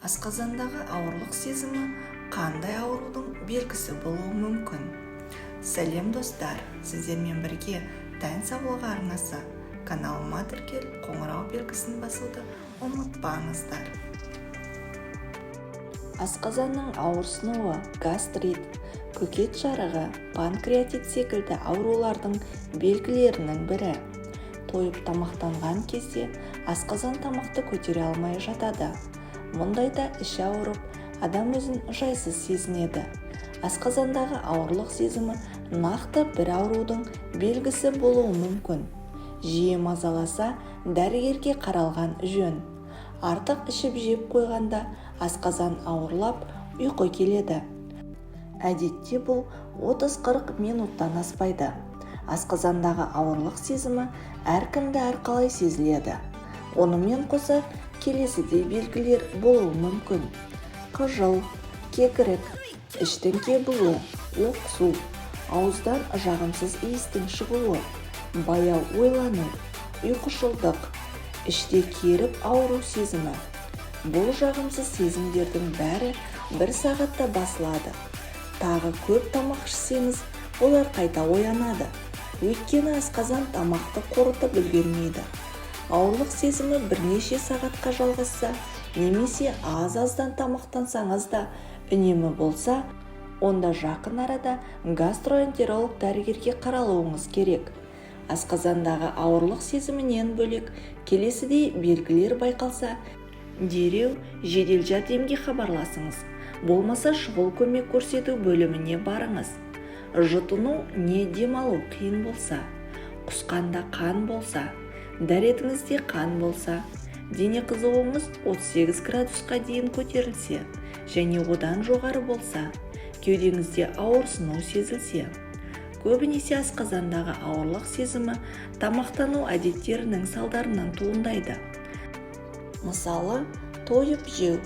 Асқазандағы ауырлық сезімі қандай аурудың белгісі болуы мүмкін? Сәлем, достар! Сіздермен бірге Тән саулығы арнасы. Каналыма тіркеліп, қоңырау белгісін басуды ұмытпаңыздар. Асқазанның ауырсынуы гастрит, көкет жарығы, панкреатит секілді аурулардың белгілерінің бірі. Тойып тамақтанған кезде асқазан тамақты көтере алмай жатады. Мұндайда іші ауырып, адам өзін жайсыз сезінеді. Асқазандағы ауырлық сезімі нақты бір аурудың белгісі болуы мүмкін. Жиі мазаласа, дәрігерге қаралған жөн. Артық ішіп-жеп қойғанда асқазан ауырлап, ұйқы келеді. Әдетте бұл 30-40 минуттан аспайды. Асқазандағы ауырлық сезімі әркімде әрқалай сезіледі. Онымен қоса келесідей белгілер болуы мүмкін: қыжыл, кекірік, іштің кебуі, оқсу, ауыздан жағымсыз иістің шығуы, баяу ойлану, ұйқышылдық, іште керіп ауыру сезімі. Бұл жағымсыз сезімдердің бәрі бір сағатта басылады. Тағы көп тамақ ішсеңіз, олар қайта оянады, өйткені асқазан тамақты қорытып үлгермейді. Ауырлық сезімі бірнеше сағатқа жалғасса немесе аз-аздан тамақтансаңыз да үнемі болса, онда жақын арада гастроэнтеролог дәрігерге қаралуыңыз керек. Асқазандағы ауырлық сезімінен бөлек келесідей белгілер байқалса, дереу жедел жәрдемге хабарласыңыз, болмаса шұғыл көмек көрсету бөліміне барыңыз. Жұтыну не демалу қиын болса, құсқанда қан болса, дәретіңізде қан болса, дене қызуыңыз 38 градусқа дейін көтерілсе және одан жоғары болса, кеудеңізде ауырсыну сезілсе. Көбінесе асқазандағы ауырлық сезімі тамақтану әдеттерінің салдарынан туындайды. Мысалы, тойып жеу,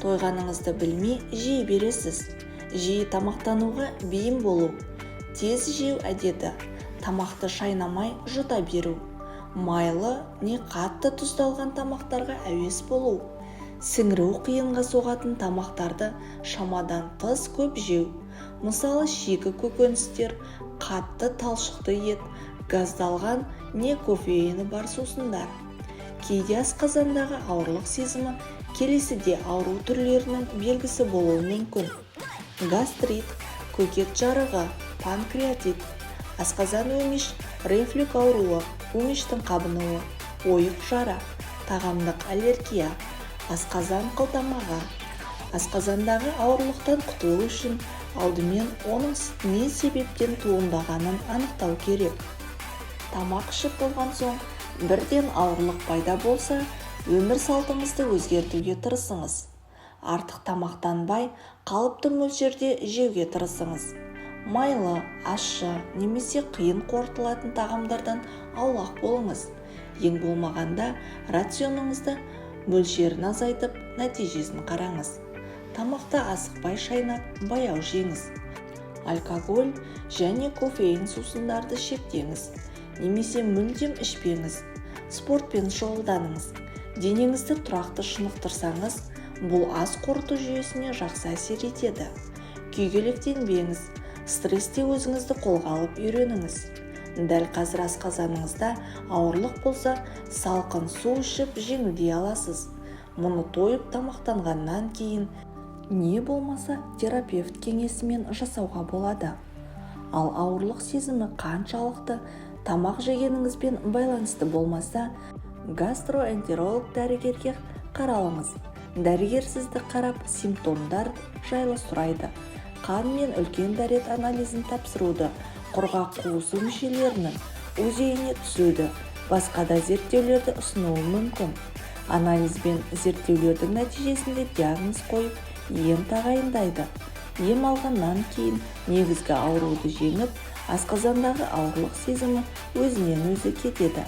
тойғаныңызды білмей жей бересіз, жиі тамақтануға бейім болу, тез жеу әдеті, тамақты шайнамай жұта беру, майлы не қатты тұздалған тамақтарға әуес болу, сіңіру қиынға соғатын тамақтарды шамадан тыс көп жеу, мысалы, шикі көкөністер, қатты талшықты ет, газдалған не кофеині бар сусындар. Кейде асқазандағы ауырлық сезімі келесідей ауру түрлерінің белгісі болуы мүмкін: гастрит, көкет жарығы, панкреатит, асқазан өңеш рефлюкс ауруы, өңештің қабынуы, ойық жара, тағамдық аллергия, асқазан қылтамағы. Асқазандағы ауырлықтан құтылу үшін алдымен оның не себептен туындағанын анықтау керек. Тамақ ішіп болған соң бірден ауырлық пайда болса, өмір салтыңызды өзгертуге тырысыңыз. Артық тамақтанбай, қалыпты мөлшерде жеуге тырысыңыз. Майлы, ащы немесе қиын қорытылатын тағамдардан аулақ болыңыз. Ең болмағанда рационыңызды мөлшерін азайтып, нәтижесін қараңыз. Тамақты асықпай шайнап, баяу жеңіз. Алкоголь және кофеин сусындарды шектеңіз немесе мүлдем ішпеңіз. Спортпен шұғылданыңыз. Денеңізді тұрақты шынықтырсаңыз, бұл ас қорыту жүйесіне жақсы әсер етеді. Күйгелектенбеңіз, стрессте өзіңізді қолға алып үйреніңіз. Дәл қазір асқазаныңызда ауырлық болса, салқын су ішіп жеңілдей аласыз. Мұны тойып тамақтанғаннан кейін не болмаса терапевт кеңесімен жасауға болады. Ал ауырлық сезімі қаншалықты тамақ жегеніңізбен байланысты болмаса, гастроэнтеролог дәрігерге қаралыңыз. Дәрігер сізді қарап, симптомдар жайлы сұрайды, қан мен үлкен дәрет анализін тапсыруды, құрғақ қуысы мүшелерінің УЗИ-іне түсуді, басқа да зерттеулерді ұсынуы мүмкін. Анализ бен зерттеулердің нәтижесінде диагноз қойып, ем тағайындайды. Ем алғаннан кейін негізгі ауруды жеңіп, асқазандағы ауырлық сезімі өзінен өзі кетеді.